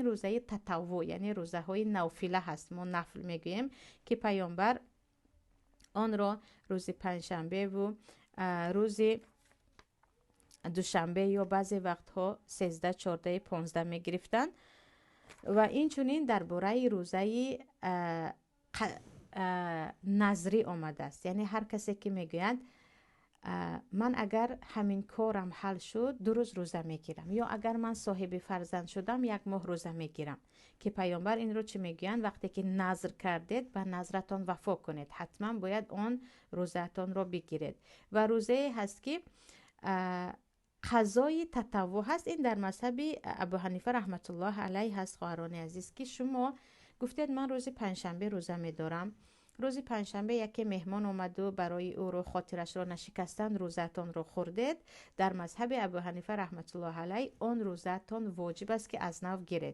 Рӯзаи татаввӯъ, яъне рӯзаҳои навфила ҳаст, мо нафл мегӯем, ки паёмбар онро рӯзи панҷшанбеву рӯзи душанбе ё баъзе вақтҳо 13, 14, 15 мегирифтанд. Ва инчунин дар бораи рӯзаи назрӣ омадааст, яъне ҳар касе ки мегӯяд: «Ман агар ҳамин корам ҳал шуд, 2 рӯз рӯза мегирам» ё «Агар ман соҳиби фарзанд шудам, як моҳ рӯза мегирам», ки паёмбар инро чӣ мегӯянд? Вақте ки назр кардед, ба назратон вафо кунед, ҳатман бояд он рӯзаатонро бигиред. Ва рӯзае ҳаст, ки қазои татаввӯъ ҳаст. Ин дар мазҳаби Абу Ҳанифа раҳматуллоҳ алайҳ ҳаст, хоҳарони азиз, ки шумо гуфтед: «Ман рӯзи панҷшанбе рӯза медорам». Рӯзи панҷшанбе яке меҳмон омаду барои ӯро хотирашро нашикастан рӯзаатонро хӯрдед. Дар мазҳаби Абу Ҳанифа раҳматуллоҳ алайҳ он рӯзаатон воҷиб аст, ки аз нав гиред.